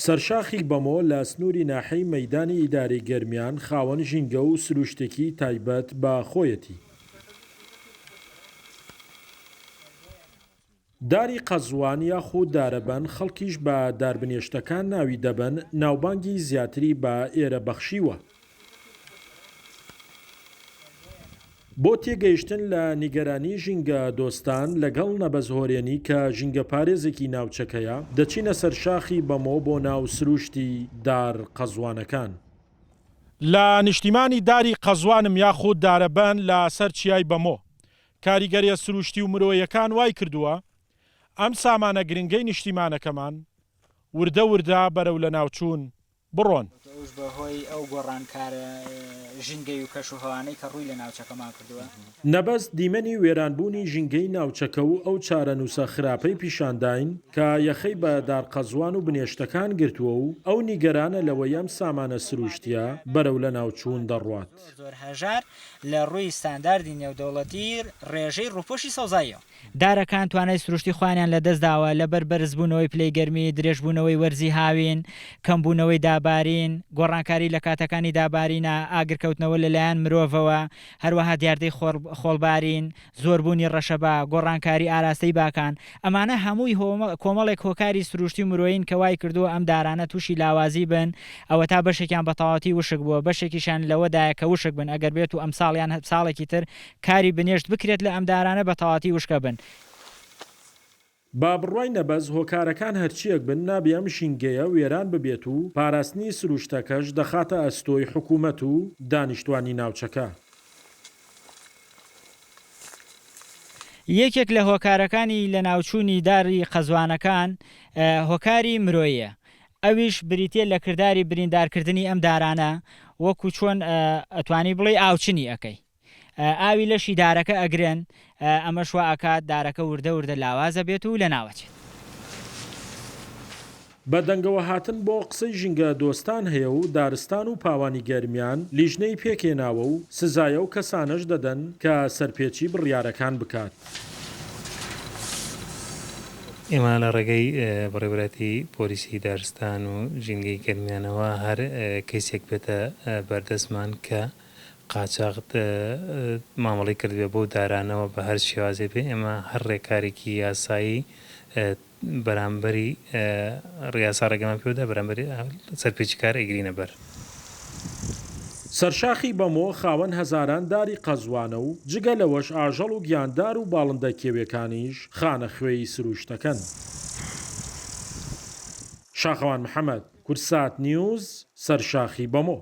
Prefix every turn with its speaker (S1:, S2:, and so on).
S1: سەرشاخی بەمۆ لە سنووری ناحیەی مەیدانی ئیدارەی گەرمیان خاوەن ژینگە و سرووشتێکی تایبەت بە خۆیەتی. داری قەزوان یاخود دارەبەن خەڵکیش بە داربنێشتەکان ناوی دەبەن، ناوبانگی زیاتری بە ئێرە بەخشیوە. بۆ تێگەیشتن لە نیگەرانی ژینگە دۆستان لەگەڵ نەبەز هۆرێنی کە ژینگەپارێزێکی ناوچەکەیە، دەچینە سەر شاخی بەمۆ بۆ ناو سرووشتی دار قەزوانەکان. لە نیشتیمانی داری قەزوانم یاخود دارەبەن لە سەر چیای بەمۆ، کاریگەریە سرووشتی و مرۆیەکان وای کردووە ئەم سامانە گرنگەی نیشتیمانەکەمان وردە وردە بەرەو لەناوچوون بڕۆن.
S2: ئەوش بە هۆی ئەو گۆڕانکارە ژینگەی و کەشوهەوانەی کە ڕووی لە ناوچەکەمان کردووە.
S1: نەبەز دیمەنی وێرانبوونی ژینگەی ناوچەکە و ئەو چارەنووسە خراپەی پیشانداین کە یەخەی بە دارقەزوان و بنێشتەکان گرتووە و ئەو نیگەرانە لەوەی ئەم سامانە سرووشتییە بەرەو لەناوچوون دەڕوات.
S2: زۆر زۆر هەژار لە ڕووی ستانداردی نێودەوڵەتی ڕێژەی ڕووپۆشی سەوزاییەوە. دارەکان توانای سروشتی خۆیانیان لەدەستداوە لەبەر بەرزبوونەوەی پلەی گەرمی، درێژبوونەوەی وەرزی هاوین، کەمبوونەوەی دابارین، گۆڕانکاری لە کاتەکانی دابارینە، ئاگرکەوتنەوە لەلایەن مرۆڤەوە، هەروەها دیاردەی خۆڵبارین، زۆربوونی ڕەشەبا، گۆڕانکاری ئاراستەی باکان، ئەمانە هەمووی کۆمەڵێک هۆکاری سروشتی و مرۆیین کە وای کردووە ئەم دارانە تووشی لاوازی بن، ئەوەتا بەشێکیان بە تەواوەتی وشک بووە، بەشێکیشیان لەوەدایە کە وشک بن، ئەگەر بێت و ئەمساڵ یان ساڵێکی تر کاری بنێشت بکرێت لە ئەم دارانە بە تەواوەتی وشکە بن.
S1: بە بڕوای نەبەز هۆکارەکان هەرچیەک بن نابێ ئەم ژینگەیە وێران ببێت و پاراستنی سروشتەکەش دەخاتە ئەستۆی حکومەت و دانیشتوانی ناوچەکە.
S2: یەکێک لە هۆکارەکانی لەناوچوونی داری قەزوانەکان هۆکاری مرۆییە، ئەویش بریتیە لە کرداری بریندارکردنی ئەم دارانە وەکو چۆن ئەتوانی بڵێی ئاوچنی ئەکەی. ئاوی لەشی دارەکە ئەگرن، ئەمەش وا ئەکات دارەکە وردە وردە لاواز ئەبێت و لەناوەچێت.
S1: بە دەنگەوە هاتن بۆ قسەی ژینگە دۆستان هەیە و دارستان و پاوانی گەرمیان لیژنەی پێکهێناوە و سزای ئەو کەسانەش دەدەن کە سەرپێچی بڕیارەکان بکات.
S3: ئێمە لە ڕێگەی بەڕێوەبەرایەتی پۆلیسی دارستان و ژینگەی گەرمیانەوە هەر کەیسێک بێتە بەردەستمان کە قاچاغ مامەڵەی کردبێ بەو دارانەوە بە هەر شێوازێ بێ ئێمە هەر ڕێکارێکی یاسایی بەرامبەری یاسا ڕێگەمان پێ بدا بەرامبەری سەرپێچیکار ئەیگرینە بەر.
S1: سەرشاخی بەمۆ خاوەن هەزاران داری قەزوانە و جگە لەوەش ئاژەڵ و گیاندار و باڵندە کێویەکانیش خانەخوێی سروشتەکەن. شاخەوان محەمەد، کوردسات نیوز، سەرشاخی بەمۆ.